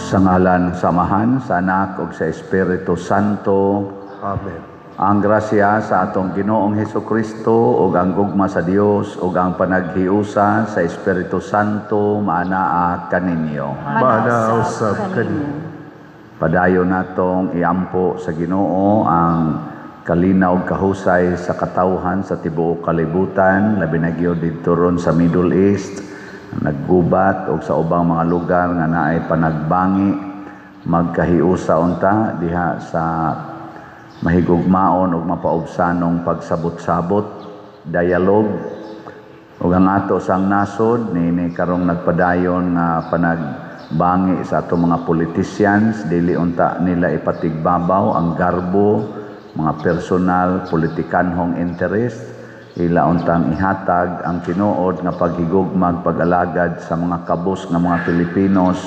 Sa ngalan sa Amahan, sa Anak ug sa Espiritu Santo. Amen. Ang grasya sa atong Ginoong Hesus Kristo ug ang gugma sa Dios ug ang panaghiusa sa Espiritu Santo maanaa kaninyo. Maanaa usab kaninyo. Padayon natong iampo sa Ginoo ang kalinaw ug kahusay sa katawhan sa tibuok kalibutan, labi na gyud didto ron sa Middle East, naggubat og sa ubang mga lugar nga naay panagbangi. Magkahiusa unta diha sa mahigugmaon ug mapaubsanong pagsabot-sabot, dialogue, ug ang ato sang nasod niini karong nagpadayon nga panagbangi sa atong mga politicians, dili unta nila ipatigbabaw ang garbo, mga personal politikanhong interest. Ila untang ihatag ang tinuod nga paghigugmag, pag-alagad sa mga kabus nga mga Pilipinos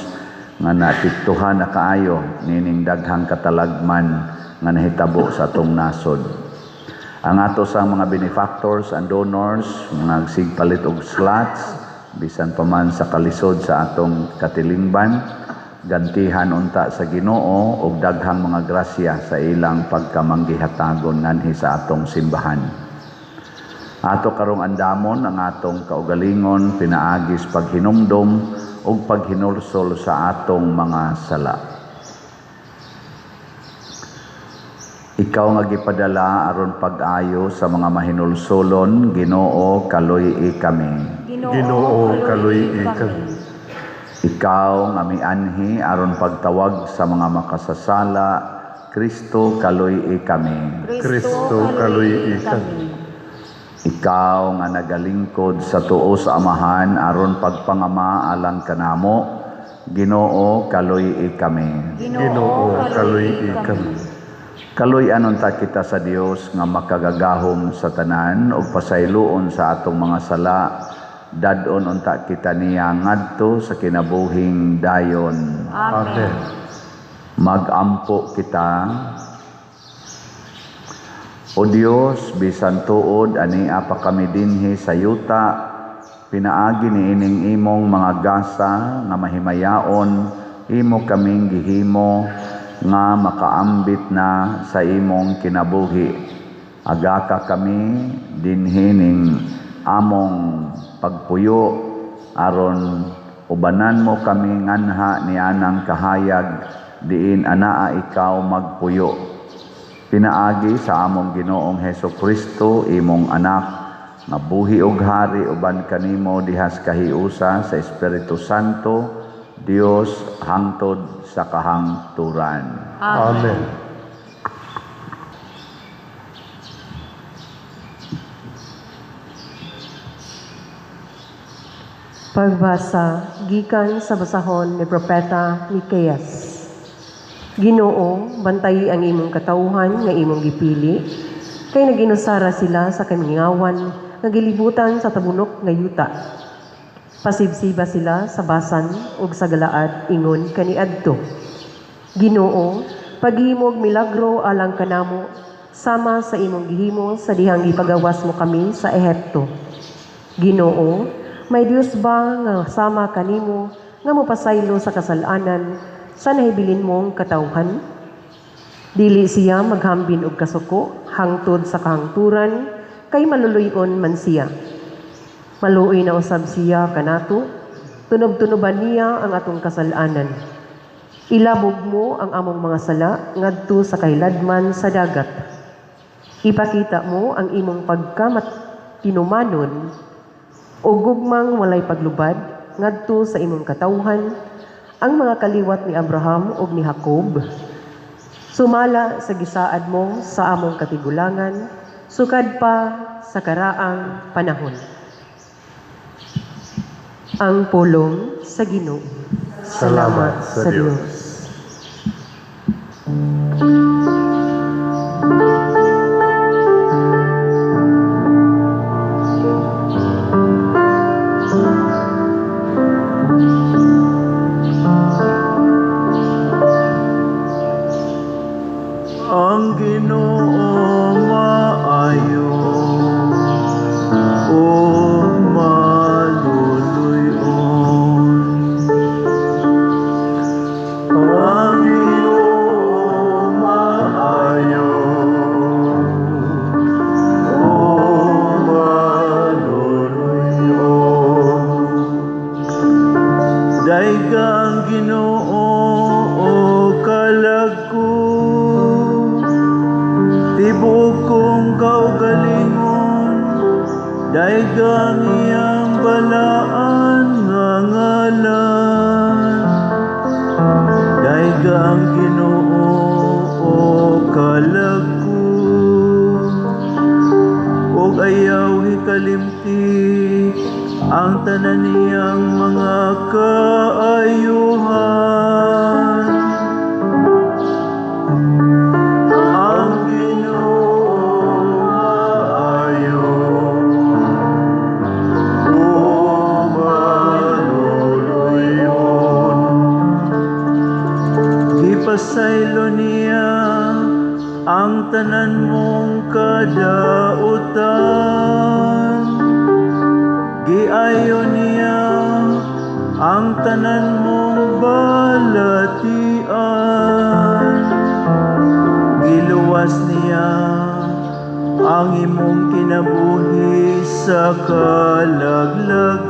nga naapektuhan na kaayo nining daghang katalagman nga nahitabo sa atong nasod. Ang ato sa mga benefactors and donors, mga sigpalit og slots bisan pa man sa kalisod sa atong katilingban, gantihan unta sa Ginoo og daghang mga grasya sa ilang pagkamanggihatagon nganhi sa atong simbahan. Ato karong andamon ang atong kaugalingon pinaagis paghinumdom ug paghinulsol sa atong mga sala. Ikaw nga gipadala aron pag-ayo sa mga mahinulsolon, Ginoo, kaluy-i kami. Ginoo, kaluy-i kami. Ikaw nga mianhi aron pagtawag sa mga makasasala, Kristo, kaluy-i kami. Kristo, kaluy-i kami. Ikaw nga nagalingkod sa tuo sa Amahan aron pagpangama alang kanamo, Ginoo, kaluy-i kami. Ginoo, kaluy-i kami. Kaluy-an unta kita sa Dios nga makagagahom sa tanan ug pasayloon sa atong mga sala, dad-on unta kita niya ngadto sa kinabuhing dayon. Amen. Magampo kita. O Dios, bisan tuod ania pa kami dinhi sa yuta, pinaagi niining imong mga gasa nga mahimayaon, imo kaming gihimo nga makaambit na sa imong kinabuhi. Agaka kami dinhi ning among pagpuyo aron ubanan mo kami nganha ni anang kahayag diin anaa ikaw magpuyo. Pinaagi sa among Ginoong Heso Kristo, imong anak, nga buhi og hari uban kanimo dihas kahiusa sa Espiritu Santo, Dios hangtod sa kahangturan. Amen. Pagbasa gikan sa basahon ni Propeta Miqueas. Ginoo, bantayi ang imong katawhan nga imong gipili, kay naginusara sila sa kamingawan nga gilibutan sa tabunok nga yuta. Pasibsiba sila sa Basan ug sa Galaad ingon kaniadto. Ginoo, paghimog milagro alang kanamo sama sa imong gihimo sa dihang gipagawas mo kami sa Ehipto. Ginoo, may Dios ba nga sama kanimo nga mopasaylo sa kasal-anan sa nahibilin mong katawhan? Dili siya maghambin og kasuko hangtod sa kahangturan, kay maluluy-on man siya. Maluoy na usab siya kanato, tunob-tunoban niya ang atong kasal-anan. Ilabog mo ang among mga sala ngadto sa kahiladman sa dagat. Ipakita mo ang imong pagkamatinumanon o gugmang walay paglubad ngadto sa imong katawhan, ang mga kaliwat ni Abraham ug ni Jacob. Sumala sa gisaad mo sa among katigulangan, sukad pa sa karaang panahon. Ang pulong sa Ginoo. Salamat sa Dios. Ang Ginoo maayo ug maluluy-on. Dayga ang iyang balaan nga ngalan. Dayga ang Ginoo, o kalag ko, ug ayaw hikalimti ang tanan niyang mga kaayuhan. Ang Ginoo maayo ug maluluy-on. Gipasaylo niya ang tanan mong kadautan. Giayo niya ang tanan mong balatian. Giluwas niya ang imong kinabuhi sa kalaglagan.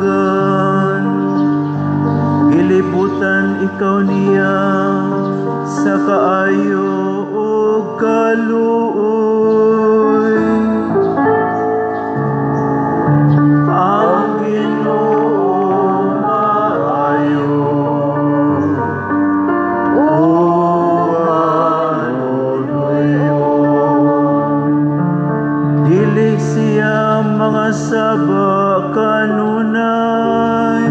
Gilibutan ikaw niya sa kaayo ug kaluoy. Ang Ginoo maayo ug maluluy-on. Dili siya mangasaba kanunay,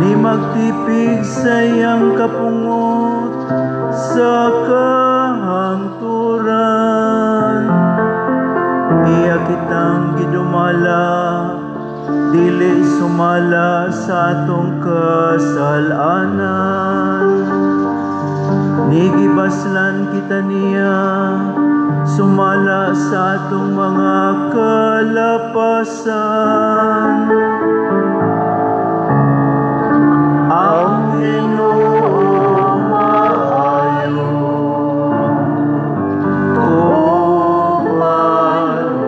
ni magtipig sa iyang kapungot sa kahangturan. Iya kitang gidumala dili sumala sa atong kasalanan. Ni gibaslan kita niya sumala sa atong mga kalapasan. Ang Ginoo maayo ug maluluy-on.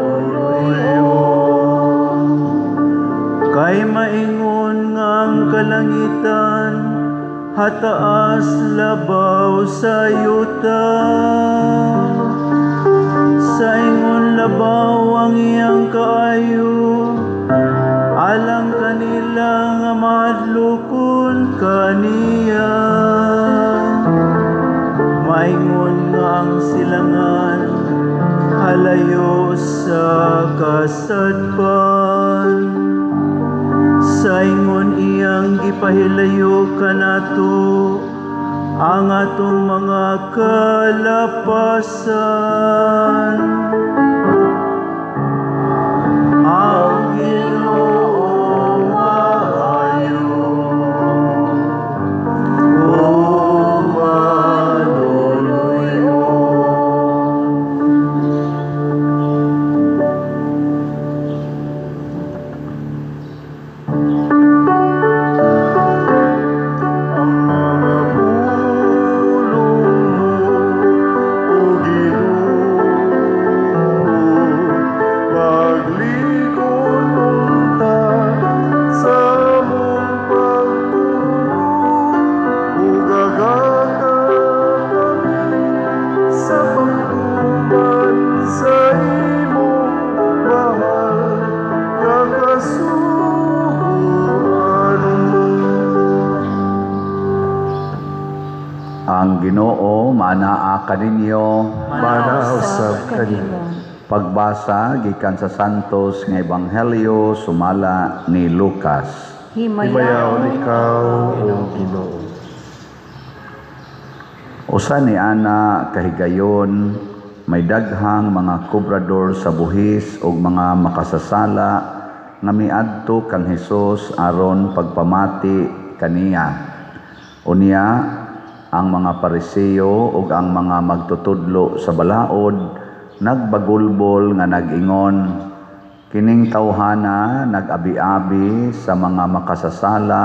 Kay maingon nga ang kalangitan hataas labaw sa yuta, sa ingon labaw ang iyang kaayo alang kanila nga mahadlokon kaniya. Maingon nga ang silangan halayo sa kasadpan, sa ingon iyang gipahilayo kanato ang atong mga kalapasan. Ang Ginoo maayo ug maluluy-on. Ang mga pulong mo, O Ginoo, maglikon unta sa among pagtuo, ug agaka kami sa pagtuman sa imong mahal nga kasuguan. Ang Ginoo maanaa kaninyo. Maanaa usab kanimo. Pagbasa gikan sa Santos nga Ebanghelyo sumala ni Lucas. Himayaon ikaw, O Ginoo. Usa ni ana kahigayon, may daghang mga kobrador sa buhis ug mga makasasala nga miadto kang Hesus aron pagpamati kaniya. Unya ang mga Pariseo ug ang mga magtutudlo sa balaod nagbagulbol nga nag-ingon, "Kining tawhana nag-abi-abi sa mga makasasala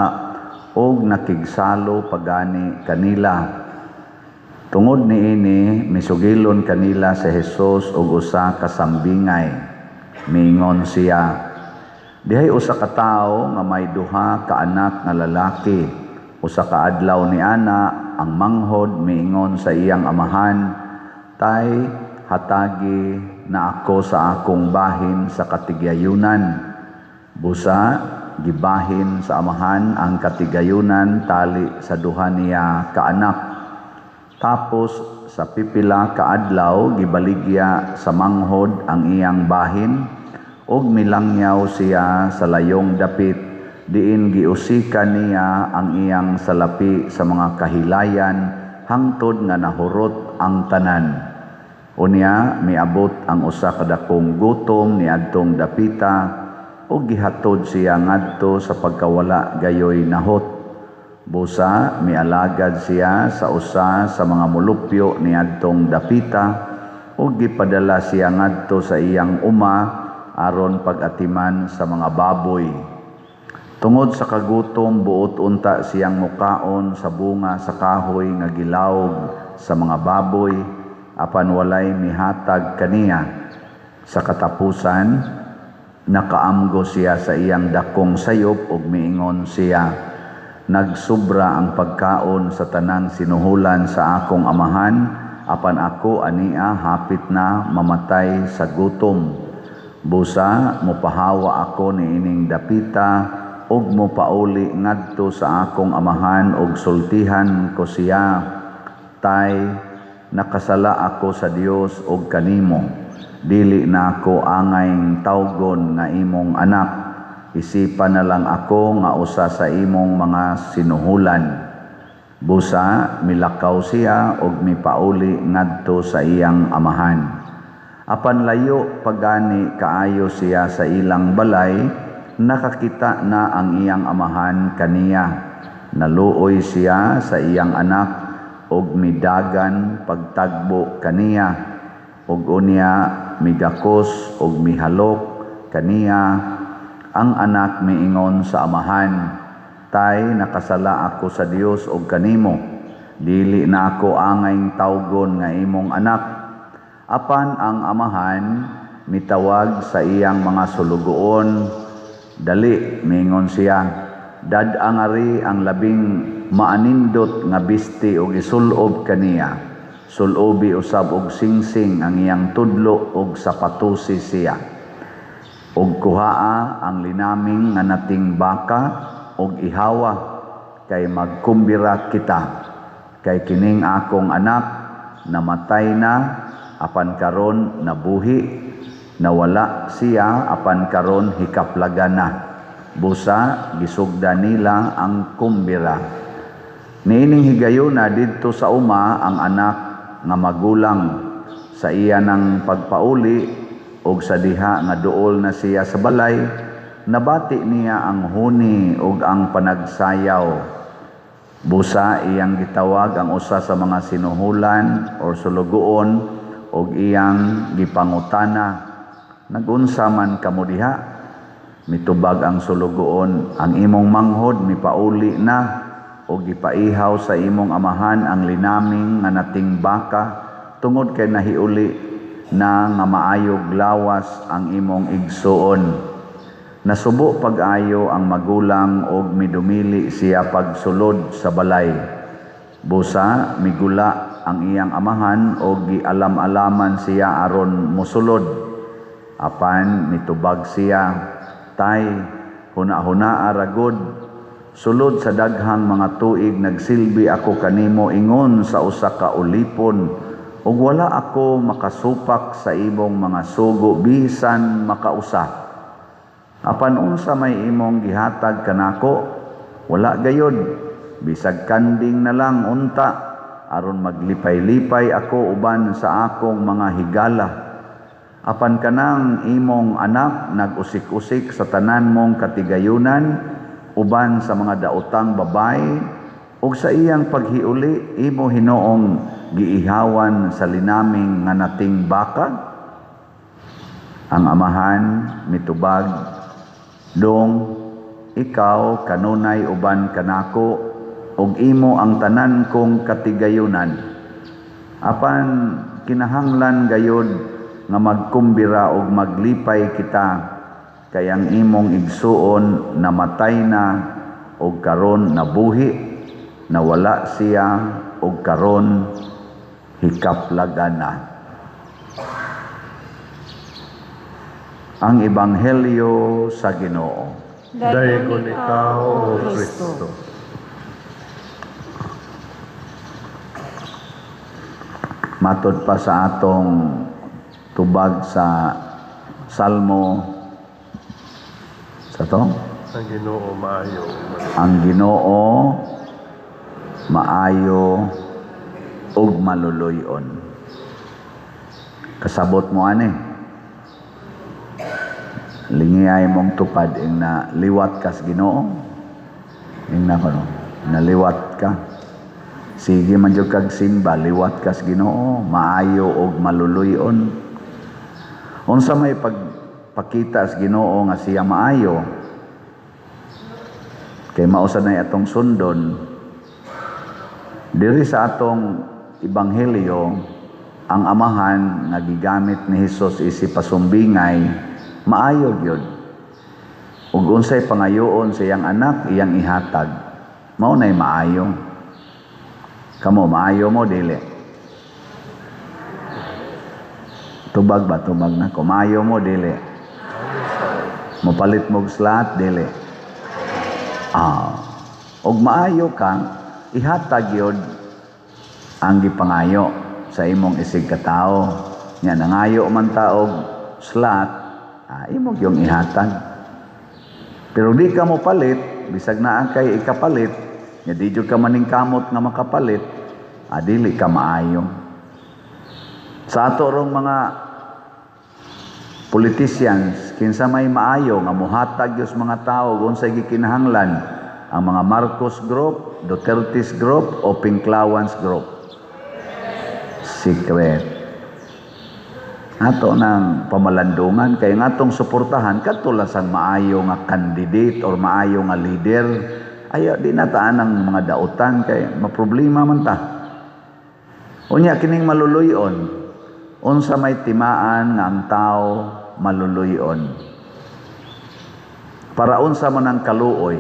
ug nakigsalo pagani kanila." Tungod niini, misugilon kanila si Hesus og usa ka sambingay. Miingon siya, "Dihay usa ka tawo nga may duha ka anak nga lalaki. Usa ka adlaw ni ana ang manghod miingon sa iyang amahan, 'Tay, hatagi na ako sa akong bahin sa katigayunan." Busa gibahin sa amahan ang katigayunan tali sa duha niya ka anak. Tapos sa pipila ka adlaw, gibaligya sa manghod ang iyang bahin ug milangyaw siya sa layong dapit, diin giusikan niya ang iyang salapi sa mga kahilayan hangtod nga nahurot ang tanan. Unya miabot ang usa ka dakong gutom niadtong dapita ug gihatod siya ngadto sa pagkawala gayoy nahot. Busa mialagad siya sa usa sa mga mulupyo niadtong dapita ug gipadala siya ngadto sa iyang uma aron pag-atiman sa mga baboy. Tungod sa kagutom, buot unta siyang mukaon sa bunga sa kahoy nga gilawog sa mga baboy, apan walay mihatag kaniya. Sa katapusan, nakaamgo siya sa iyang dakong sayop ug miingon siya, "Nagsubra ang pagkaon sa tanang sinuhulan sa akong amahan, apan ako ania hapit na mamatay sa gutom. Busa mopahawa ako niining dapita ug mopauli ngadto sa akong amahan ug sultihan ko siya, 'Tay, nakasala ako sa Dios ug kanimo. Dili na ako angay tawgon nga imong anak. Isipa na lang ako nga usa sa imong mga sinuhulan.'" Busa milakaw siya ug mipauli ngadto sa iyang amahan. Apan layo pa gani kaayo siya sa ilang balay, nakakita na ang iyang amahan kaniya. Naluoy siya sa iyang anak ug midagan pagtagbo kaniya, ug unya migakos ug mihalok kaniya. Ang anak miingon sa amahan, 'Tay, nakasala ako sa Dios ug kanimo. Dili na ako angay tawgon nga imong anak.' Apan ang amahan mitawag sa iyang mga sulugoon. 'Dali,' miingon siya, 'dad-a ngari ang labing maanindot nga biste ug isulob kaniya. Sulobi usab og singsing ang iyang tudlo ug sapatosi siya. Ug kuhaa ang linaming nga nating baka ug ihawa, kay magkumbira kita. Kay kining akong anak namatay na, apan karon nabuhi; nawala siya, apan karon hikaplagan na.' Busa gisugda nila ang kumbira. Niining higayuna, didto sa uma ang anak nga magulang. Sa iya nang pagpauli og sa diha nga duol na siya sa balay, nabati niya ang huni ug ang panagsayaw. Busa iyang gitawag ang usa sa mga sinuhulan or sulugoon ug iyang gipangutana, 'Nagunsa man kamo diha?' Mitubag ang sulugoon, 'Ang imong manghod mipauli na ug gipaihaw sa imong amahan ang linaming nga nating baka tungod kay nahiuli na nga maayog lawas ang imong igsuon.' Nasubo pag-ayo ang magulang ug midumili siya pagsulod sa balay. Busa migula ang iyang amahan ug gialam-alaman siya aron mosulod. Apan mitubag siya, 'Tay, huna-hunaa ra gud. Sulod sa daghang mga tuig nagsilbi ako kanimo ingon sa usa ka ulipon ug wala ako makasupak sa imong mga sugo bisan makausa. Apan unsa may imong gihatag kanako? Wala gayod, bisag kanding na lang unta aron maglipay-lipay ako uban sa akong mga higala. Apan kanang imong anak nag-usik-usik sa tanan mong katigayunan uban sa mga daotang babaye, ug sa iyang paghiuli imo hinoong giihawan sa linaming nga nating baka.' Ang amahan mitubag, 'Dong, ikaw kanunay uban kanako ug imo ang tanan kong katigayunan. Apan kinahanglan gayod nga magkumbira ug maglipay kita, kay ang imong igsuon namatay na ug karon nabuhi, nawala siya ug karon hikaplagan na.'" Ang Ebanghelyo sa Ginoo. Daygon ikaw, O Kristo. Matod pa sa atong tubag sa Salmo sa to? Ang Ginoo maayo. Ang Ginoo maayo ug maluluyon. Kasabot mo ani. Lingiyay mong tupad ing na liwat kas Ginoo. Ing na kono, naliwat ka. Sige man jud kag simba, liwat kas Ginoo, maayo og maluluyon. Unsa may pagpakita sa Ginoo nga siya maayo? Kay mao sad nay atong sundon. Diri sa atong ebanghelyo, ang amahan nga gigamit ni Hesus isip pasumbingay, maayo gyud. Ug unsay pangayoon sa iyang anak, iyang ihatag. Mao nay maayo. Kamo maayo mo dili? Tubag ba tubag na? Kumayo mo dili? Mopalit mo og slat dili? Og maayo ka, ihatag gyud ang gipangayo sa imong isig katawo. Nya nangayo man ta og slat, imo gyung ihatag. Pero di ka mo palit, bisag naa kay ikapalit, nya di jud ka maningkamot nga makapalit, dili ka maayo. Sa ato rong mga politicians, kinsa may maayo nga mohatag gyud sa mga tawo kung unsay gikinahanglan, ang mga Marcos Group, Duterte's Group o Pinklawans Group? Secret. Ato nang pamalandungan kay nga atong suportahan kadto lang sang maayo nga candidate or maayo nga leader. Ayo di na taan ang mga dautan kay maproblema man ta. Unya kining maluluyon, unsa may timaan nga ang tao maluluyon? Para unsa man ang kaluoy?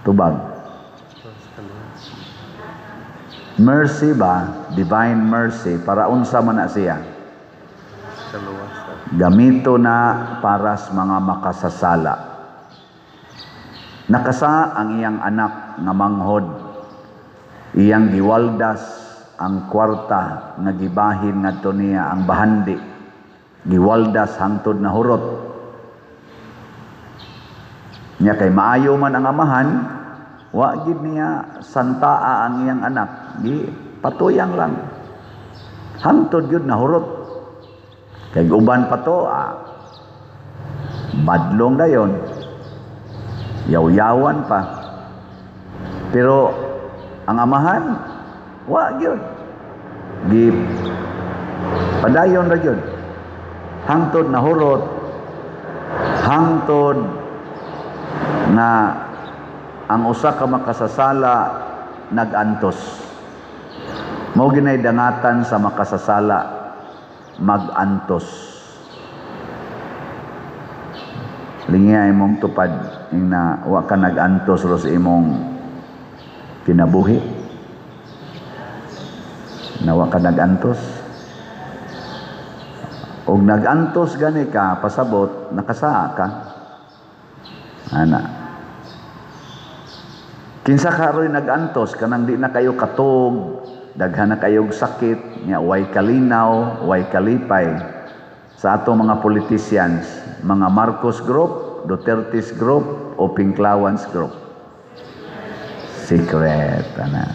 Tubag. Mercy ba? Divine mercy. Para unsa man na siya? Gamito na para sa mga makasasala. Nakasa ang iyang anak nga manghod. Iyang giwaldas ang kwarta nga gibahin ngadto niya ang bahandi. Giwaldas hangtod na hurot. Nya kay maayo man ang amahan, wa gid niya santaa ang iyang anak, gi patuyang lang. Hangtod gyud nahurot. Kay uban pa to, badlong dayon. Yaw-yawan pa. Pero ang amahan, wa gyud. Gi padayon ra gyud. Hangtod nahurot, hangtod nga ang usa ka makasasala nag-antos. Mao ginay dangatan sa makasasala, mag-antos. Lingiyay mong tupad ing na wa ka nag-antos ro sa imong kinabuhi. Na wa ka nag-antos. Og nag-antos gani ka, pasabot, nakasaa ka. Ana. Kinsa karoy nag-antos, kanang di na kayo katog, daghan na kayog sakit, nya way kalinaw, way kalipay. Sa ato mga politicians, mga Marcos Group, Duterte's Group, o Pinklawans Group. Secret, ana.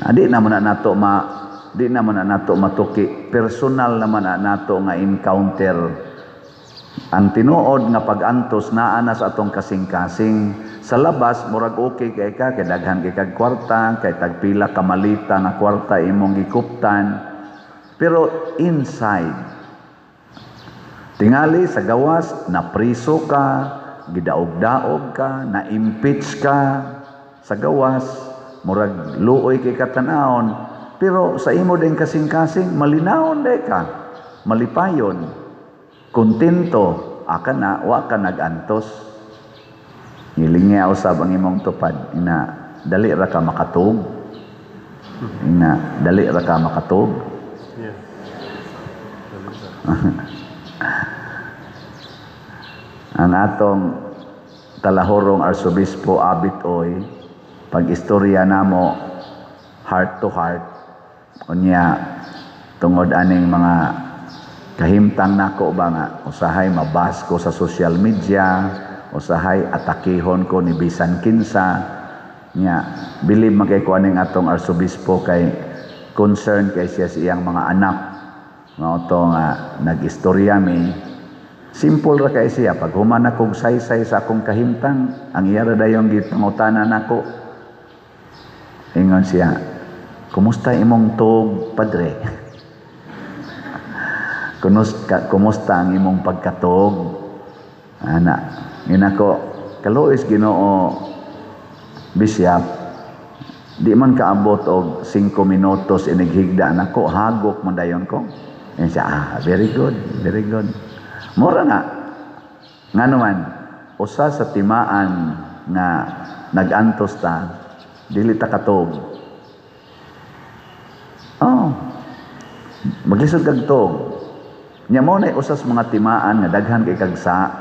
Di naman na nato ma, di naman na nato matuki. Personal naman na nato nga encounter. Ang tinuod nga pag-antos naa na sa atong kasing-kasing. Sa labas murag okay kay ka, kay daghan kay kag kwarta, kay tagpila ka malita nga kwarta imong gikuptan. Pero inside, tingali sa gawas, napriso ka, gidaog-daog ka, na-impeach ka sa gawas, murag luoy kay katanawon. Pero sa imo din kasing-kasing, malinawon day ka, malipayon, kontento, aka na, wa ka nag-antos. Ngilingi usab ang imong tupad, ina dali ra ka makatug. Ina dali ra ka makatug. Yeah. Ang atong talahorong Arsobispo Abit Oy, pag istorya namo heart to heart, unya tungod aning mga kahimtang nako ba nga usahay mabas ko sa social media, usahay atakihon ko ni bisan kinsa nya, bilib man kay ko aning atong arsobispo kay concern kay siya sa iyang mga anak. Mao to nga nag-istorya mi, simple ra kay siya. Pag human akong saysay sa akong kahimtang, ang iya ra dayong gipangutana nako, ingon siya, "Kumusta imong tuog, padre? Kumusta ang imong pagkatuog?" Ana, inako, "Kaluoy sa Ginoo, Bishop, di man kaabot og 5 minutos inighigda nako, hagok man dayon ko." Yan siya, "Ah, very good, very good." Mura na. Ngano man, usa sa timaan nga nag-antos ta, dili ta katuog. Oh, maglisod kag tuog. Nya mo na usa sa mga timaan nga daghan kay kagsa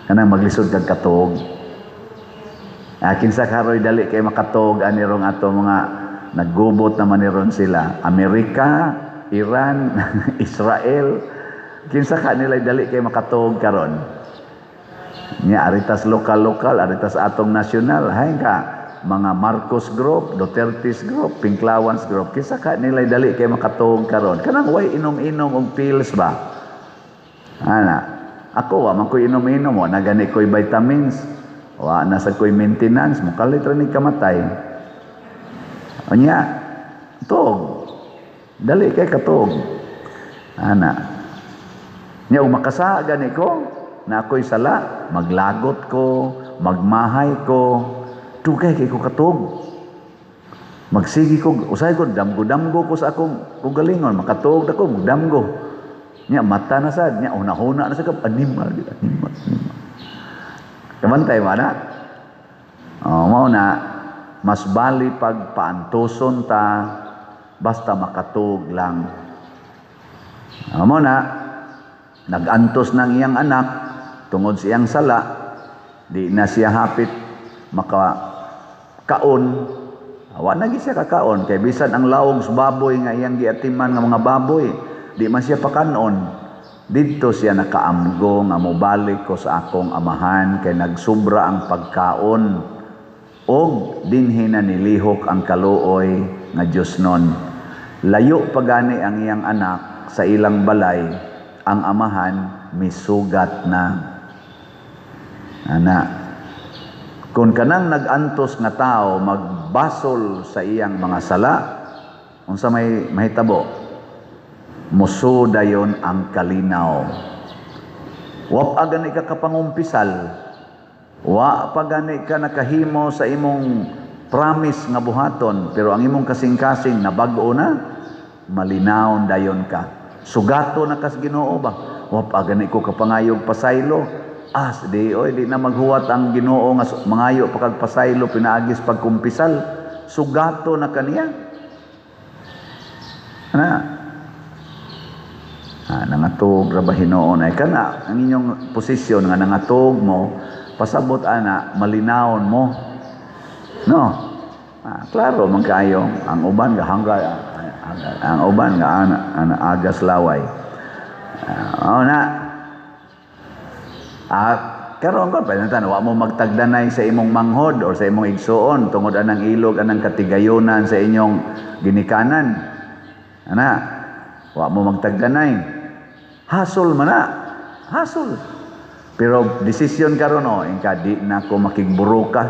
kanang maglisod kag katuog. Ah, kinsa karoy dali kay makatuog ani rong ato mga naggubot naman ni ron sila? Amerika, Iran, Israel. Kinsa ka nila dali kay makatuog karon? Nya aritas lokal-lokal, aritas atong nasyonal, hay ka mga Marcos Group, Duterte's Group, Pinklawans Group, kinsa ka nila dali kay makatuog karon? Kanang way inom-inom og pills ba? Ana, ako wa man ko'y inom-inom, wa na gani ko'y vitamins, wa na sa ko'y maintenance, mukalit ra ni kamatay. Unya, tuog. Dali kay katuog. Ana. Nya ug makasa gani ko, na ako'y sala, maglagot ko, magmahay ko, dugay kay ko katuog. Magsigi ko, usay ko, damgo-damgo ko sa akong kaugalingon, makatuog na ko, magdamgo. Nya mata na sad, nya huna-huna na sa ka, animal, animal, animal. Kamantay mo na? Oh, mao na, mas bali pag paantuson ta, basta makatuog lang. Oh, mao na, nag-antos ng iyang anak, tungod sa iyang sala, di na siya hapit makakaon. Wa na gyud siya kakaon kay bisan ang lawog sa baboy nga iyang giatiman nga mga baboy, di man siya pakanon. Didto siya nakaamgo nga mobalik ko sa akong amahan kay nagsubra ang pagkaon, og dinhi na nilihok ang kaluoy nga Dios nun. Layo pa gani ang iyang anak sa ilang balay, ang amahan misugat na. Ana, kung kanang nag-antos nga tao magbasol sa iyang mga sala, unsa may mahitabo? Muso dayon ang kalinaw. Wa pa gani ka kapangumpisal. Wa pa gani ka nakahimo sa imong promise nga buhaton, pero ang imong kasing-kasing nabag-o na, malinawon dayon ka. Sugato na kas Ginoo ba? Wa pa gani ko kapangayog pasaylo. As di oy, di na maghuwat ang Ginoo nga mangayo pa kag pasaylo pinaagis pagkumpisal. Sugato na kaniya. Ana. Ah, nangatog ra ba hinuon ay kana ang inyong posisyon nga nangatog mo, pasabot ana malinawon mo, no? Ah, klaro man kaayo ang uban ga hangga, ang uban nga ana, ana agas laway. Ah, na ah, karon ko panantan wa mo magtagdanay sa imong manghod or sa imong igsuon tungod anang ilog, anang katigayonan sa inyong ginikanan. Ana, wa mo magtagdanay, hasol man na, hasol. Pero desisyon karon, oh, ingka di na ko makigburuka,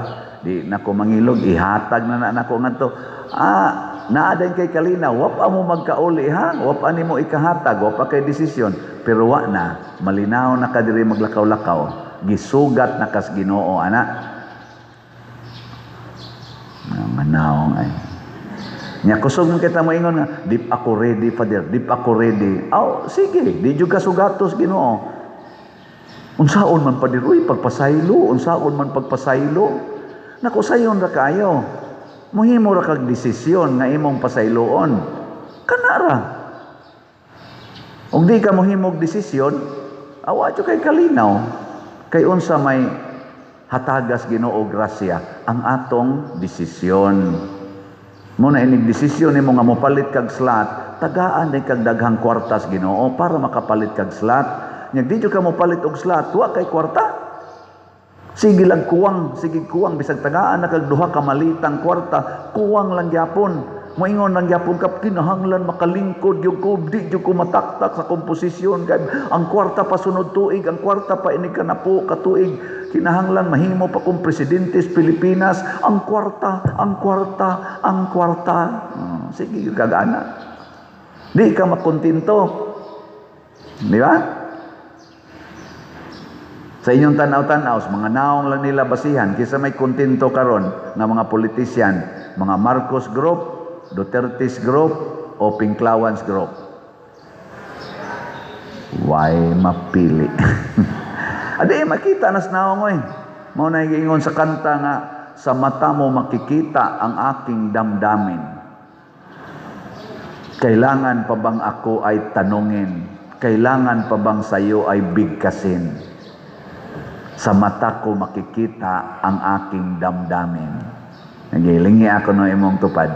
di na ko mangilog, ihatag na na nako ngadto. Ah, naa din kay kalinaw, wa pa mo magkauli ha, wa pa nimo ikahatag, wa pa kay desisyon, pero wa na, malinaw na ka diri maglakaw-lakaw, gisugat na kas Ginoo ana. Nga naong ay. Nya kusog man kita moingon nga, "Di pa ako ready, Father, di pa ako ready." Aw, sige, di jud ka sugatos Ginoo. Unsaon man, Father, uy, pagpasaylo, unsaon man pagpasaylo? Naku, sayon ra kayo. Muhimo ra kag desisyon nga imong pasayloon. Kana ra. Ug di ka mohimog desisyon, awa jud kay kalinaw. Kay unsa may hatagas Ginoo grasya ang atong desisyon. Mo na inig desisyon nimo nga mopalit kag slot, tagaan din kag daghang kwartas Ginoo para makapalit kag slot. Nya di jud ka mopalit og slot, wa kay kwarta. Sige lang kuwang, sige kuwang bisag tagaan na kag duha ka malitang kwarta, kuwang lang gyapon. Moingon lang gyapon ka, "Kinahanglan makalingkod gyud ko, di gyud ko mataktak sa komposisyon kay ang kwarta pa sunod tuig, ang kwarta pa inig kanapo ka tuig, kinahanglan mahimo pa kong presidente sa Pilipinas, ang kwarta, ang kwarta, ang kwarta." Sige gyud kag ana. Di ka makontento. Di ba? Sa inyong tanaw-tanaw, sa mga naong lang nila basihan, kisa may kontento karon nga mga politician, mga Marcos Group, Duterte's Group, o Pinklawans Group? Why mapili? Adi makita nas naong oy. Mao na giingon sa kanta nga, "Sa mata mo makikita ang aking damdamin. Kailangan pa bang ako ay tanungin? Kailangan pa bang sayo ay bigkasin? Sa mata ko makikita ang aking damdamin." Nagilingi ako no imong tupad.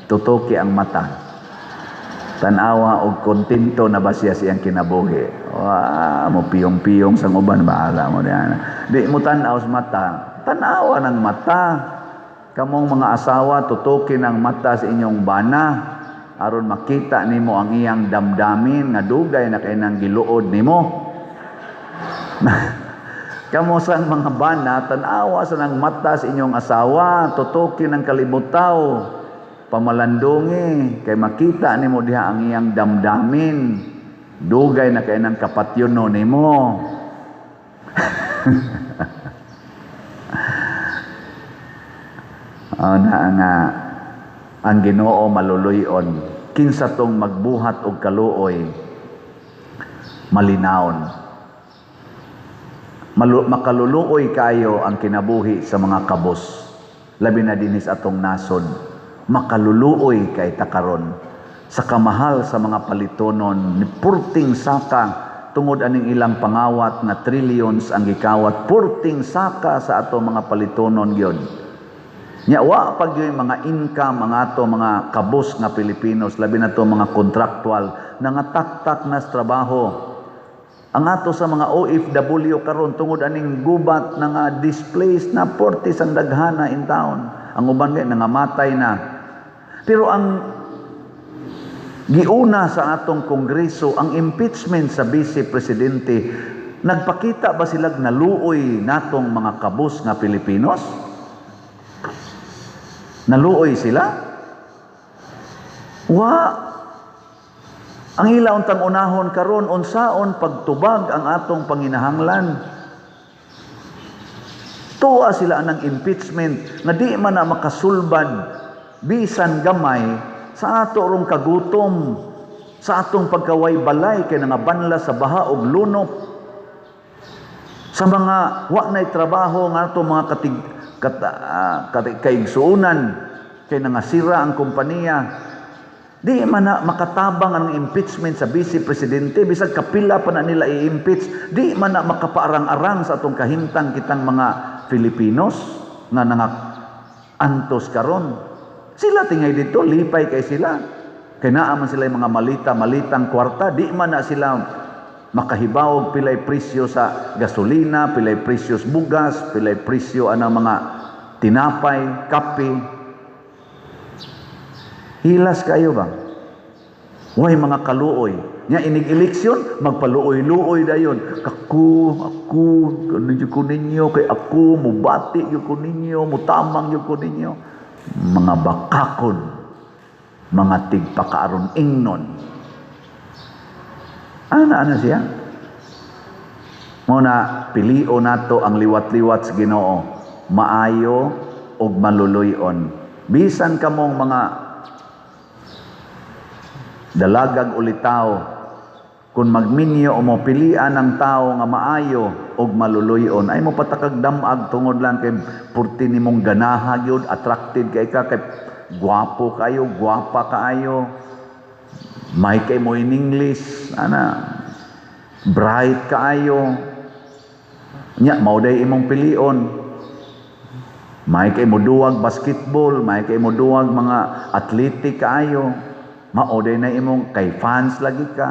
Tutuki ang mata. Tanawa og kontento na ba siya siyang kinabuhi. Wa mo piyong-piyong sa uban, bahala mo diyan. Di mo tan-aw sa mata. Tanawa ng mata. Kamong mga asawa, tutukin ang mata sa inyong bana aron makita nimo ang iyang damdamin nga dugay na kay nang giluod nimo. Kamo sa mga bana, tanawa sa nang mata sa inyong asawa, tutukin ang kalibutaw, pamalandungi, kay makita nimo diha ang iyang damdamin. Dugay na kay nang kapatyono nimo. Oh, na nga ang Ginoo maluluyon, kinsa tong magbuhat og kaluoy malinawon. Makaluluoy kayo ang kinabuhi sa mga kabos, labi na dinhi sa atong nasod. Makaluluoy kay takaron sa kamahal sa mga palitonon ni purting saka tungod aning ilang pangawat nga trillions ang gikawat, purting saka sa ato mga palitonon gyud. Nya wa pag yung mga income ang ato mga kabos nga Pilipinos, labi na to mga contractual nangataktak na sa trabaho. Ang ato sa mga OFW karon tungod aning gubat na nga displaced na portis ang daghana in town. Ang uban kay nangamatay na. Pero ang giuna sa atong kongreso ang impeachment sa vice presidente, nagpakita ba silag naluoy natong mga kabos nga Pilipinos? Naluoy sila? Wa. Ang ila untang unahon karon unsaon pagtubag ang atong panginahanglan. Tuwa sila anang impeachment nga di man na makasulbad bisan gamay sa ato rong kagutom, sa atong pagkaway balay kay nangabanla sa baha og lunop, sa mga wa nay trabaho nga ato mga katig kata, kaigsuonan kay nangasira ang kompanya. Di man na makatabang ang impeachment sa vice presidente, bisag kapila pa na nila i-impeach, di man na makapaarang-arang sa atong kahimtang kitang mga Filipinos nga nanga-antos karon. Sila tingay dito, lipay kay sila. Kay naa man sila yung mga malita, malitang kwarta, di man na sila makahibaw pilay presyo sa gasolina, pilay presyo sa bugas, pilay presyo anang mga tinapay, kape. Hilas kayo ba? Way mga kaluoy. Nya inig eleksyon, magpaluoy-luoy dayon. Kaku, ako, ano ko ninyo, kay ako, mubati gyud ko ninyo, mutamang gyud ko ninyo. Mga bakakon, mga tigpakaaron ingnon. Ana ana siya? Mao na pilio nato ang liwat-liwat sa Ginoo, maayo ug maluluy-on. Bisan kamong mga dalagag ulitaw, kung magminyo o mopilian ang tao nga maayo ug maluluy-on, ay mo patakag damag tungod lang kay purti nimong ganaha gyud, attracted kay ka, kay gwapo kayo, gwapa kaayo, May kay mo in English, ana, bright kaayo. Nya mao day imong pilion. May kay mo duwag basketball, may kay mo duwag mga athletic kaayo. Mao day na imong kay fans lagi ka.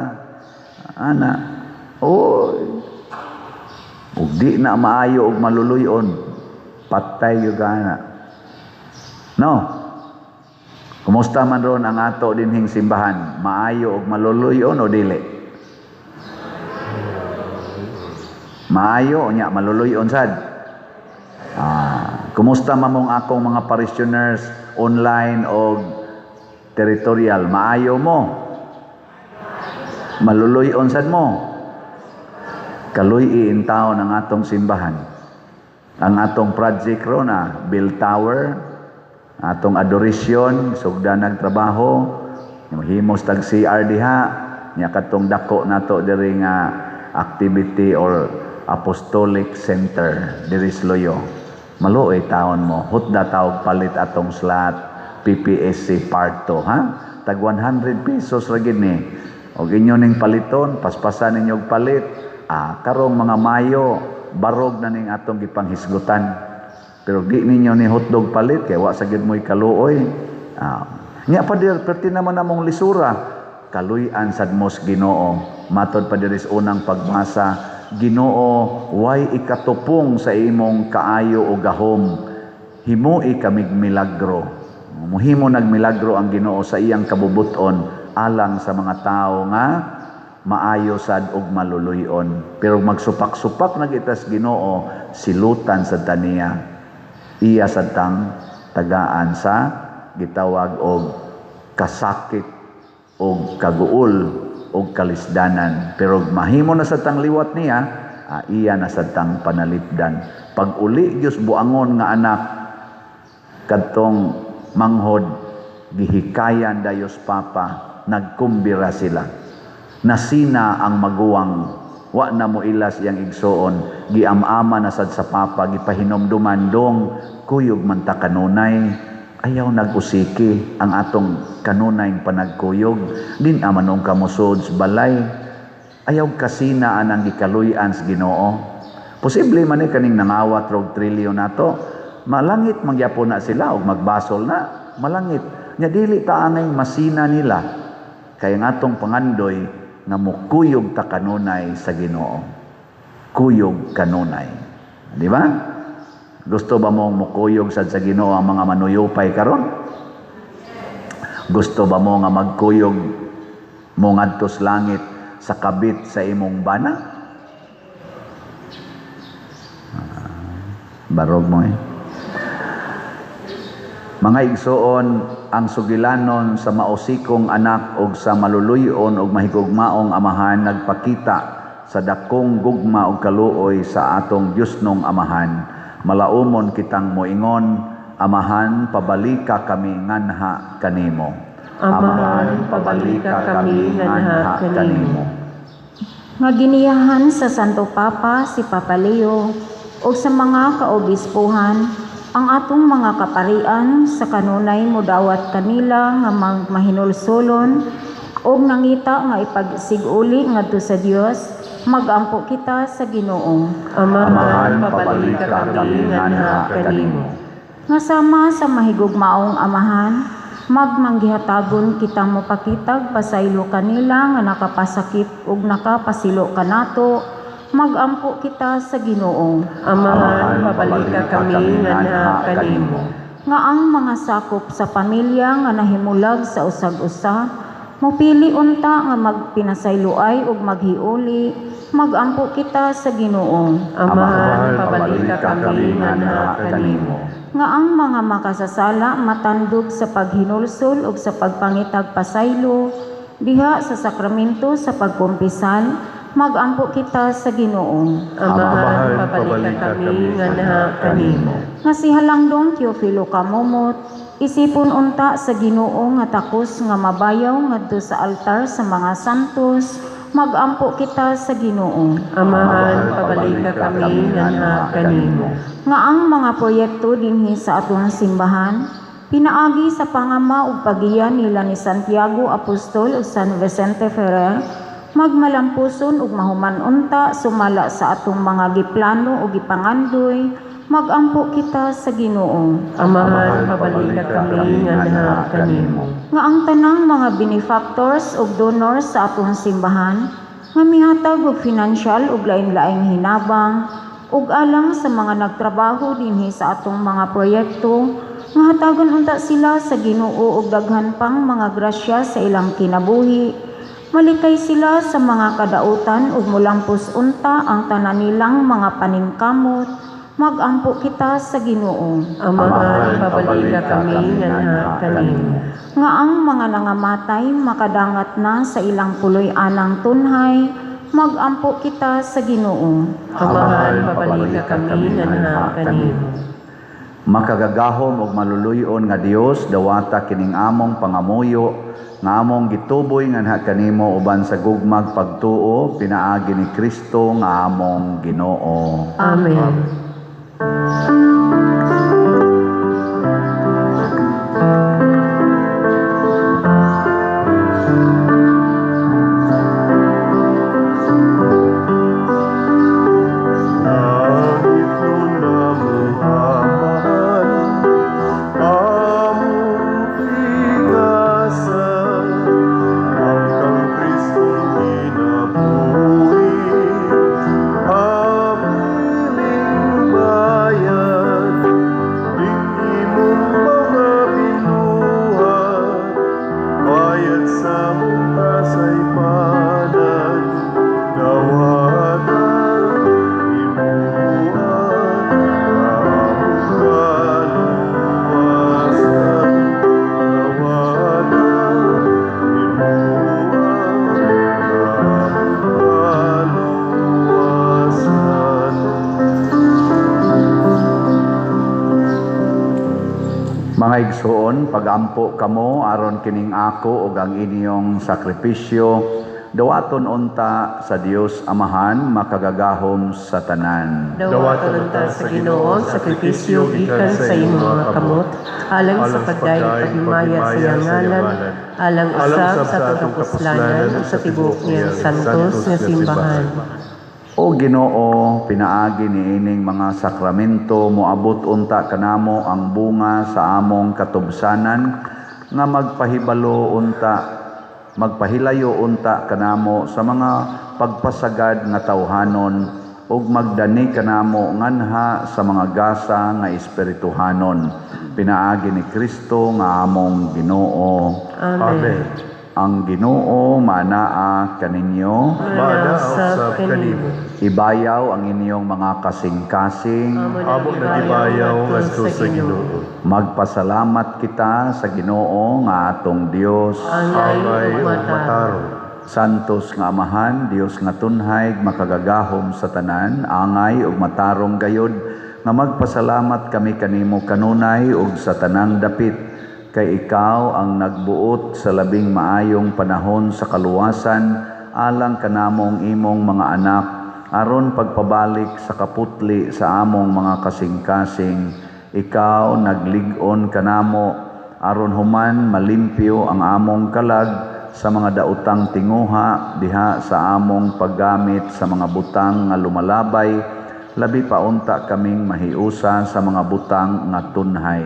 Ana. Oy. Ug di na maayo og maluluyon, patay gyud ka na. No. Kumusta man ron ang ato dinhing simbahan? Maayo og maluluyon o dili? Maayo nya maluluyon sad. Kumusta man mong akong mga parishioners online o territorial? Maayo mo? Maluluyon sad mo? Kaluy taon ang atong simbahan. Ang atong project ron Bell Tower, atong adoration, sugda nagtrabaho, himos tag CR diha, nya katong dako nato diri nga activity or apostolic center diri sa Luyo. Maluoy taon mo, hutda tawag palit atong slot PPSC part 2, ha? Tag 100 pesos ra gid ni. Og inyo ning paliton, paspasan ninyo og palit. Karong mga Mayo, barog na ning atong gipanghisgutan. Pero di ninyo ni hotdog palit kay wa sa gyud mo'y kaluoy. Nya pader perti naman namong lisura. Kaluy-an sad mos Ginoo. Matod pa diri sa unang pagbasa, Ginoo, way ikatupong sa imong kaayo o gahom. Himui kamig milagro. Muhimo nagmilagro ang Ginoo sa iyang kabubuton alang sa mga tao nga maayo sad og maluluyon. Pero magsupak-supak na gitas Ginoo, silutan sad taniya. Iya sad tang tagaan sa gitawag og kasakit og kaguol og kalisdanan. Pero mahimo na sa tang liwat niya, iya na sa tang panalipdan. Pag uli Diyos buangon nga anak kadtong manghod, gihikayan dayos papa, nagkumbira sila. Nasina ang maguwang, wa na mo ilas iyang igsoon, giamama na sad sa papa, gipahinomduman dong kuyog man ta kanunay, ayaw nag-usiki ang atong kanunay panagkuyog, din amanong kamusod sa balay, ayaw kasina anang gikaluy-an sa Ginoo. Posible man ni kaning nangawat rog trilyon nato, malangit magyapon na sila og magbasol na, malangit. Nya dili ta angay masina nila, kay ang atong pangandoy nga mukuyog ta kanunay sa Ginoo. Kuyog kanunay. Di ba? Gusto ba mong mukuyog sad sa Ginoo ang mga manuyupay karon? Gusto ba mo nga magkuyog mo ngadto sa langit sa kabit sa imong bana? Barog mo eh. Mga igsoon, ang sugilanon sa mausikong anak og sa maluluyon og mahigugmaong amahan nagpakita sa dakong gugma og kaluoy sa atong Diyosnong amahan. Malaumon kitang moingon, Amahan, pabalika kami nganha kanimo. Amahan, pabalika kami nganha kanimo. Nga giniyahan sa Santo Papa si Papa Leo o sa mga kaobispuhan, ang atong mga kaparian sa kanunay mudawat kanila nga mahinulsolon og nangita nga ipagsiguli ngadto sa Dios, magampo kita sa Ginoo. Amahan, pabalika kami nganha kanimo. Nga sama sa mahigugmaong amahan, magmanggihatagon kitang mopakitag pasaylo kanila nga nakapasakit ug nakapasilo kanato, magampo kita sa Ginoo. Amahan, pabalika kami nganha kanimo. Nga ang mga sakop sa pamilya nga nahimulag sa usag-usa, mopili unta nga magpinasayloay ug maghiuli, magampo kita sa Ginoo. Amahan, pabalika kami nganha kanimo. Nga ang mga makasasala matandog sa paghinulsol ug sa pagpangitag pasaylo diha sa sakramento sa pagkumpisal, magampo kita sa Ginoo. Amahan, pabalika kami nganha kanimo. Nga si Halangdong Teofilo Camomot, isipon unta sa Ginoo nga takos nga mabayaw ngadto sa altar sa mga santos, magampo kita sa Ginoo. Amahan, pabalika kami nganha kanimo. Nga ang mga proyekto dinhi sa atong simbahan Pinaagi sa pangama ug pagiya nila ni Santiago Apostol ug San Vicente Ferrer, magmalampuson ug mahuman unta sumala sa atong mga giplano ug gipangandoy, magampo kita sa Ginoo. Amahan, pabalika kami nganha kanimo. Nga ang tanang mga benefactors ug donors sa atong simbahan nga mihatag og financial ug lain-laing hinabang ug alang sa mga nagtrabaho dinhi sa atong mga proyekto, nga hatagan unta sila sa Ginoo og daghan pang mga grasya sa ilang kinabuhi, malikay sila sa mga kadautan ug mulampos unta ang tanan nilang mga paningkamot, magampo kita sa Ginoo. Amahan, pabalika kami nganha kanimo. Nga ang mga nangamatay makadangat na sa ilang puloy-anang tunhay, magampo kita sa Ginoo. Amahan, pabalika kami nganha kanimo. Makagagahom ug maluluy-on nga Dios, dawata kining among pangamuyo nga among gituboy nganha kanimo uban sa gugmag pagtuo pinaagi ni Kristo nga among Ginoo. Amen. Langit namo Amahan, among tigasan, ang kang Kristong kinabuhi, amiling bayan, ing imong mga binuhat, bayad sa mong kasaypanan, dawata imuha among kaluwasan, dawata imuha among kaluwasan. Mga igsoon, pagampo kamo aron kining ako ug ang inyong sakripisyo dawaton unta sa Dios Amahan makagagahom sa tanan. Dawaton unta sa Ginoo ang sakripisyo gikan sa imong mga kamot, alang sa pagdayeg paghimaya sa iyang ngalan, alang usab sa atong kapuslanan ug sa tibuok niyang santos nga simbahan. O Ginoo, pinaagi niining mga sakramento moabot unta kanamo ang bunga sa among katubsanan nga magpahibalo unta, magpahilayo unta kanamo sa mga pagpasagad nga tawhanon ug magdani kanamo nganha sa mga gasa nga espirituhanon, pinaagi ni Kristo nga among Ginoo. Amen. Ang Ginoo manaa kaninyo. Maanaa usab kanimo. Ibayaw ang inyong mga kasing-kasing. Amo nagibayaw ngadto sa Ginoo. Magpasalamat kita sa Ginoo nga atong Dios. Angay Angay ug ug matarong. matarong. Santos nga Amahan, Dios nga tunhay, makagagahom sa tanan, angay ug matarong gayod nga magpasalamat kami kanimo kanunay ug sa tanang dapit, kay ikaw ang nagbuot sa labing maayong panahon sa kaluwasan alang kanamong imong mga anak, aron pagpabalik sa kaputli sa among mga kasing-kasing. Ikaw naglig-on kanamo aron human malimpyo ang among kalag sa mga daotang tinguha diha sa among paggamit sa mga butang nga lumalabay, labi pa unta kaming mahiusa sa mga butang nga tunhay.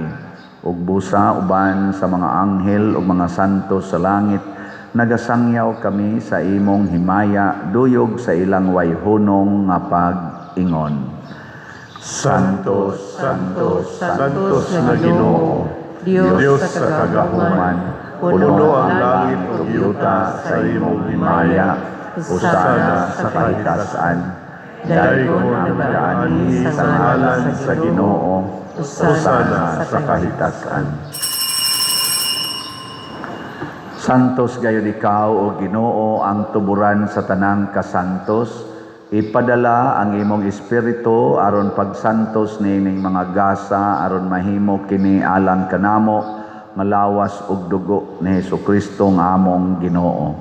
Ug busa uban sa mga anghel ug mga santo sa langit, nagasangyaw kami sa imong himaya duyog sa ilang wayhunong nga pag-ingon. Santo, Santo, Santos nga Ginoo, Dios Dios sa kagahuman, puno ang langit ug yuta sa imong himaya, Hosana sa kahitasan. Daygon ang nagaanhi sa ngalan sa Ginoo, Hosana sa kahitasan. Santos gayud ikaw, o Ginoo, ang tuburan sa tanang kasantos. Ipadala ang imong espiritu aron pagsantos niining mga gasa aron mahimo kini alang kanamo nga lawas ug dugo ni Hesukristo nga among Ginoo.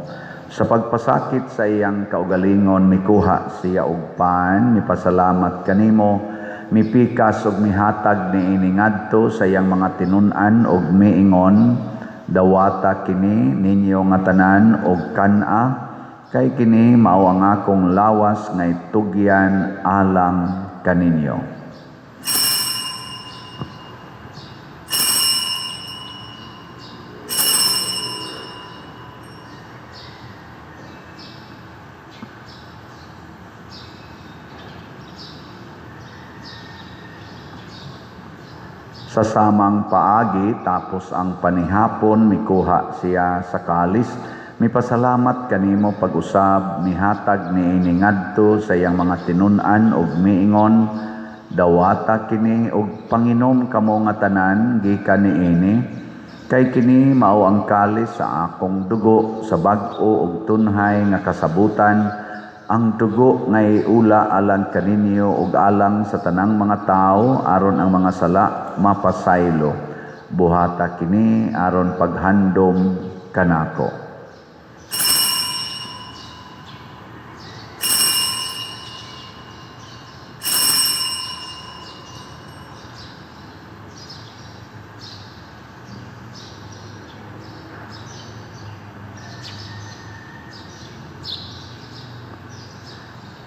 Sa pagpasakit sa iyang kaugalingon, mikuha siya og pan, mipasalamat kanimo, Mipikas ug mihatag niini ngadto sa iyang mga tinun-an ug miingon, dawata kini ninyo nga tanan og kan-a, kay kini mao ang akong lawas nga itugyan alang kaninyo. Sa samang paagi, tapos ang panihapon, mikuha siya sa kalis, mipasalamat kanimo pag-usab, mihatag niini ngadto sa iyang mga tinun-an ug miingon, dawata kini ug panginom kamo nga tanan gikan niini, kay kini mao ang kalis sa akong dugo sa bag-o ug tunhay nga kasabutan, ang dugo nga iula alang kaninyo ug alang sa tanang mga tawo aron ang mga sala mapasaylo. Buhata kini aron paghandom kanako.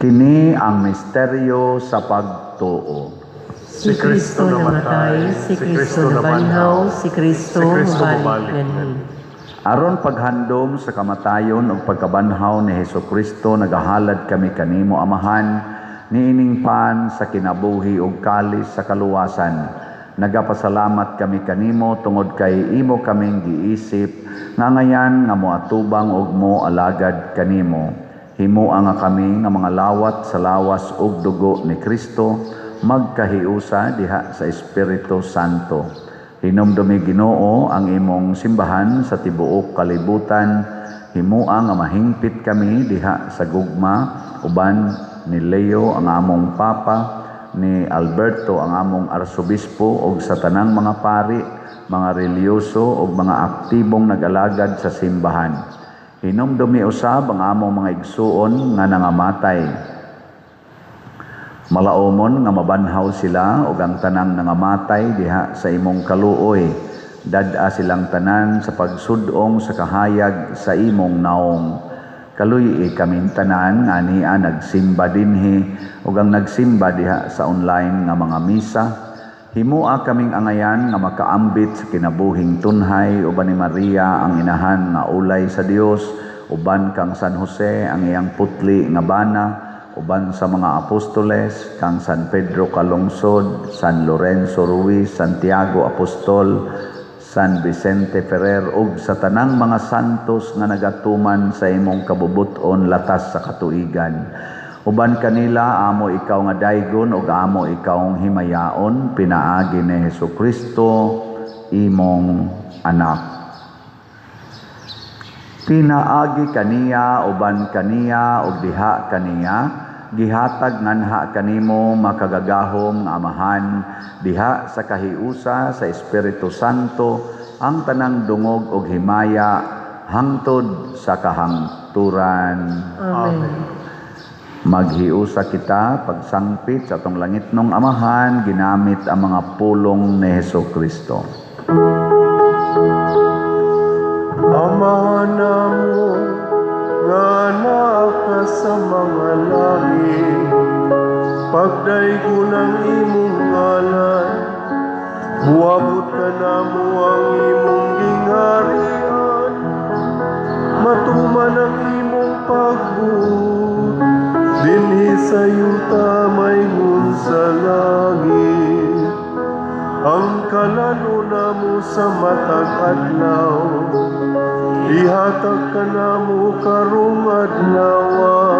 Kini ang misteryo sa pagtuo. Si Kristo namatay, si Kristo nabanhaw, si Kristo mubalik nganhi. Aron paghandom sa kamatayon ug pagkabanhaw ni Hesukristo, nagahalad kami kanimo Amahan, niining pan sa kinabuhi ug kalis sa kaluwasan. Nagapasalamat kami kanimo tungod kay imo kaming giisip nga ngayan nga moatubang ug moalagad kanimo. Himoa nga kami nga mga lawat sa lawas ug dugo ni Kristo, magkahiusa diha sa Espiritu Santo. Hinumdumi Ginoo ang imong simbahan sa tibuok kalibutan. Himoa nga mahingpit kami diha sa gugma uban ni Leo ang among Papa, ni Alberto ang among Arsobispo ug sa tanang mga pari, mga relihiyoso ug mga aktibong nag-alagad sa simbahan. Hinumdumi usab ang among mga igsuon nga nangamatay. Malaomon nga mabanhaw sila ug ang tanang nangamatay diha sa imong kaluoy. Dad-a silang tanan sa pagsud-ong sa kahayag sa imong naong. Kaluy-i kaming tanan nga ania nagsimba dinhi ug ang nagsimba diha sa online nga mga misa. Himoa kaming angayan nga makaambit sa kinabuhing tunhay uban ni Maria ang inahan nga ulay sa Dios, uban kang San Jose ang iyang putli nga bana, uban sa mga apostoles kang San Pedro Calungsod, San Lorenzo Ruiz, Santiago Apostol, San Vicente Ferrer ug sa tanang mga santos nga nagatuman sa imong kabubut-on latas sa katuigan. Uban kanila amo ikaw nga daygon ug amo ikaw himayaon pinaagi ni Hesukristo imong anak. Pinaagi kaniya uban kaniya ug diha kaniya gihatag nganha kanimo makagagahom nga Amahan diha sa kahiusa sa Espiritu Santo ang tanang dungog ug himaya hangtod sa kahangturan. Amen. Maghiusa kita pagsangpit sa atong langitnong Amahan ginamit ang mga pulong ni Hesukristo. Amahan namo nga naa ka sa mga langit, pagdaygon ang imong ngalan, muabot ka namo ang imong gingharian, matuman ang imong pagbuot dinhi sa yuta maingon sa langit. Ang kalano namo sa matag adlaw, ihatag kanamo karong adlaw,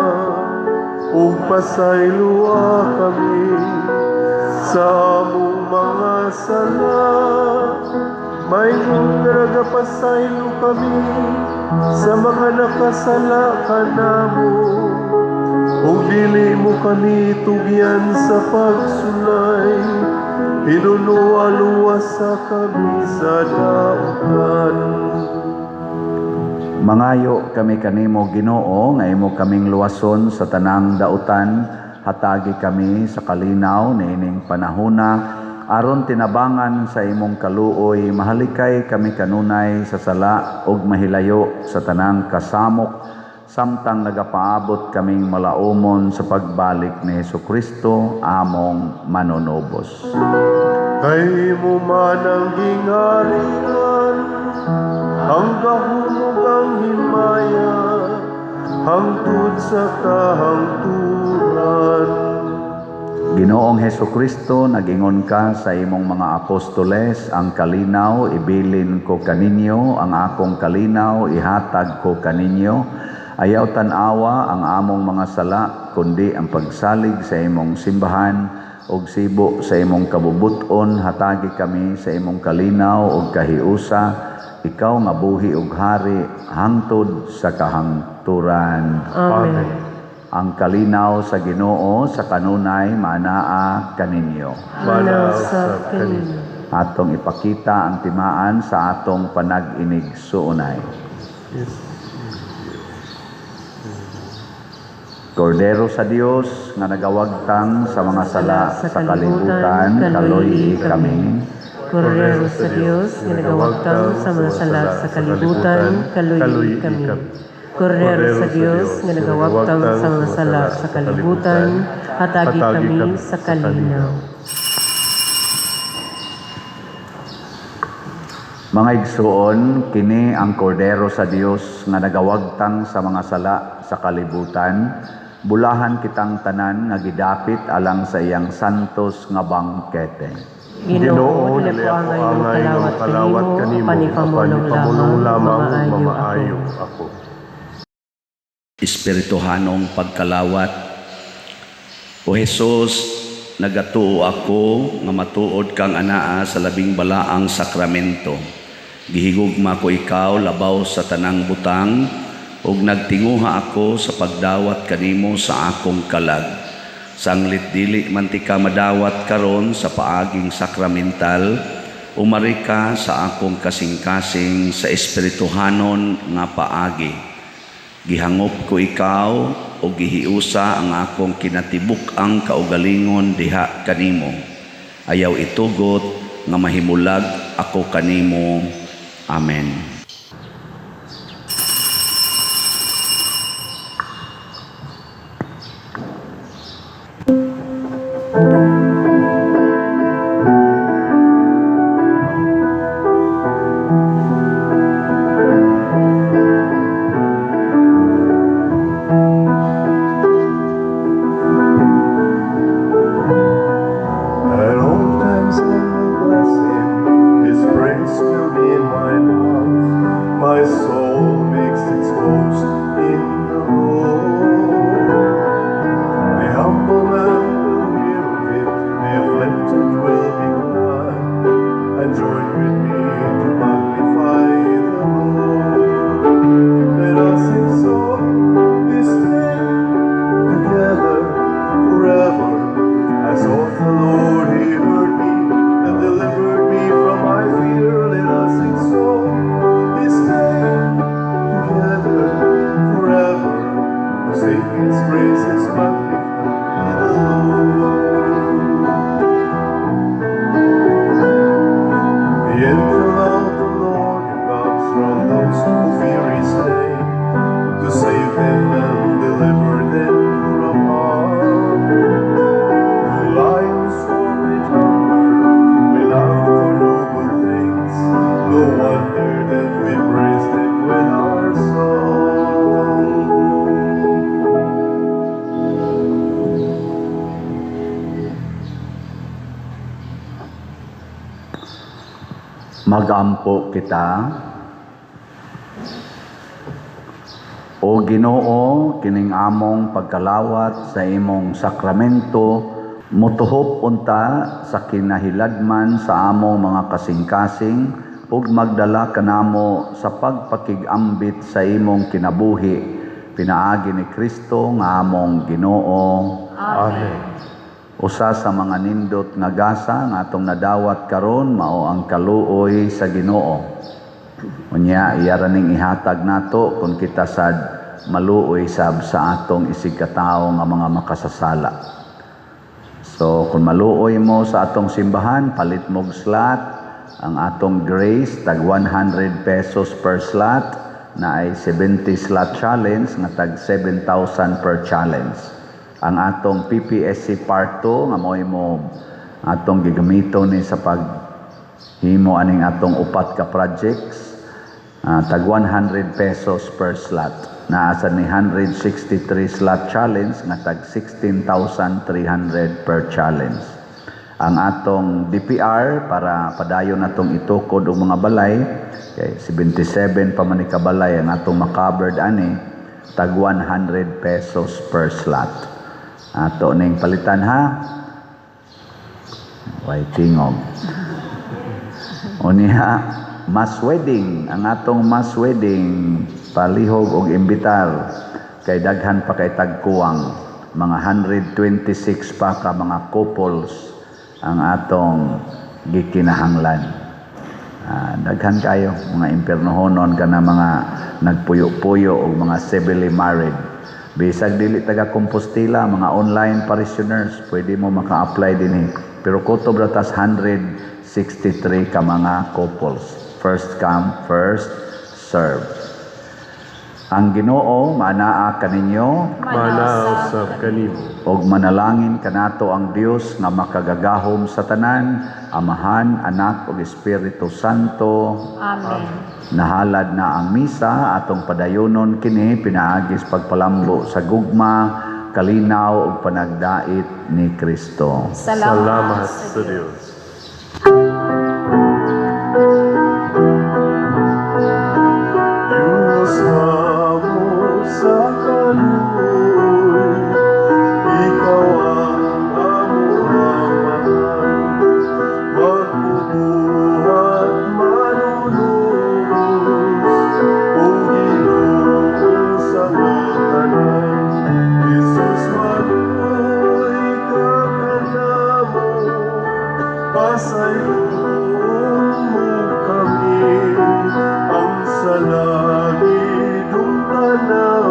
ug pasayloa kami sa among mga sala, maingon nga nagapasaylo kami sa mga nakasala kanamo, ug dili mo kami tugyan sa pagsulay, hinunoa luwasa kami sa dautan. Mangayo kami kanimo Ginoo nga imo kaming luwason sa tanang dautan Hatagi kami sa kalinaw niining panahona aron tinabangan sa imong kaluoy, mahalikay kami kanunay sa sala ug mahilayo sa tanang kasamok samtang nagapaabot kaming malaumon sa pagbalik ni Hesukristo among manunubos. Kay imo man ang gingharian, ang gahom ug ang himaya, hangtod sa kahangturan. Ginoong Hesukristo, nagingon ka sa imong mga apostoles, "Ang kalinaw ibilin ko kaninyo, ang akong kalinaw ihatag ko kaninyo." Ayaw tan-awa ang among mga sala, kundi ang pagsalig sa imong simbahan, ug sibo sa imong kabubut-on, hatagi kami sa imong kalinaw ug kahiusa, ikaw nga buhi ug hari hangtod sa kahangturan. Amen. Ang kalinaw sa Ginoo sa kanunay maanaa kaninyo. Manaa usab kaninyo. Atong ipakita ang timaan sa atong panag-inigsuonay. Yes. Kordero sa Dios nga nagawagtang sa mga sala sa kalibutan, kaluy-i kami. Kordero sa Dios nga nagawagtang sa mga sala sa kalibutan, kaluy-i kami. Kordero sa Dios nga nagawagtang sa mga sala sa kalibutan, hatagi kami sa kalinaw. Mga igsuon, kini ang Kordero sa Dios nga nagawagtang sa mga sala sa kalibutan. Bulahan kitang tanan nga gidapit alang sa iyang santos nga bangkete. Ginoo, dili ko angay nga mokalawat kanimo, apan ipamulong lamang ug mamaayo ako. Ako. Espirituhanong pagkalawat. O Jesus, nagatuo ako nga matuod kang anaa sa labing balaang sakramento. Gihigugma ko ikaw labaw sa tanang butang ug nagtinguha ako sa pagdawat kanimo sa akong kalag. Sanglit dili man tika madawat karon sa paaging sakramental, umari ka sa akong kasing-kasing sa espirituhanon nga paagi. Gihangop ko ikaw o gihiusa ang akong kinatibuk-ang kaugalingon diha kanimo. Ayaw itugot nga mahimulag ako kanimo. Amen. At all times I will bless him, his praise will be in my mouth. My soul makes its boast in the Lord. The humble man will hear of it, the afflicted will be glad, and join with me to magnify the Lord. Let us exalt his name together forever. I sought the Lord, he heard me and delivered me from my fear. Let us exalt his name together forever. Sing his praises, magnify the Lord. The angel of the Lord comes from those who fear his name, to save them and deliver them from harm. The lions roar with hunger, we lack for no good things. No wonder that we praise them with our song. Magampo kita. O Ginoo, kining among pagkalawat sa imong sakramento, motuhop unta sa kinahiladman sa among mga kasing-kasing ug magdala kanamo sa pagpakig-ambit sa imong kinabuhi pinaagi ni Kristo nga among Ginoo. Amen. Usa sa mga nindot nga gasa nga atong nadawat karon mao ang kaluoy sa Ginoo. Unya iya ra ning ihatag nato kung kita sad maluoy sab sa atong isig katawo nga mga makasasala. So kung maluoy mo sa atong simbahan, palit mo'g slot. Ang atong grace tag 100 pesos per slot na ay 70 slot challenge nga tag 7,000 per challenge. Ang atong PPSC Part 2 nga mo'y mo atong gigamito ni sa pag himo aning atong upat ka projects, tag 100 pesos per slot. Naa sad ni 163 slot challenge nga tag 16,300 per challenge. Ang atong DPR para padayon natong itukod og mga balay kay 77 pa man ni ka balay ang atong makovered ani, tag 100 pesos per slot. Ato ning palitan ha. Way tingog. Unya, mass wedding, ang atong mass wedding, palihog og imbitar kay daghan pa kay tagkuwang, mga 126 pa ka mga couples ang atong gikinahanglan. Daghan kayo mga impiernohonon kana mga nagpuyo-puyo og mga civilly married. Bisag dili taga Compostela, mga online parishioners, pwede mo maka-apply dinhi. Pero kutob ra tas 163 ka mga couples. First come, first serve. Ang Ginoo maanaa kaninyo. Manaa usab kanimo. Og manalangin kanato ang Dios nga makagagahom sa tanan, Amahan, Anak ug Espiritu Santo. Amen. Nahalad na ang misa, atong padayonon kini pinaagis pagpalambo sa gugma, kalinaw ug panagdait ni Kristo. Salamat, Salamat sa Dios. Diyos namo sa kaluoy, Ikaw ang amuang mahal, Magbubuhat manunubos, O Ginoo sa tanan. Jesus, maluoy ka kanamo, Pasayloon mo kami, Ang sala gidungtan.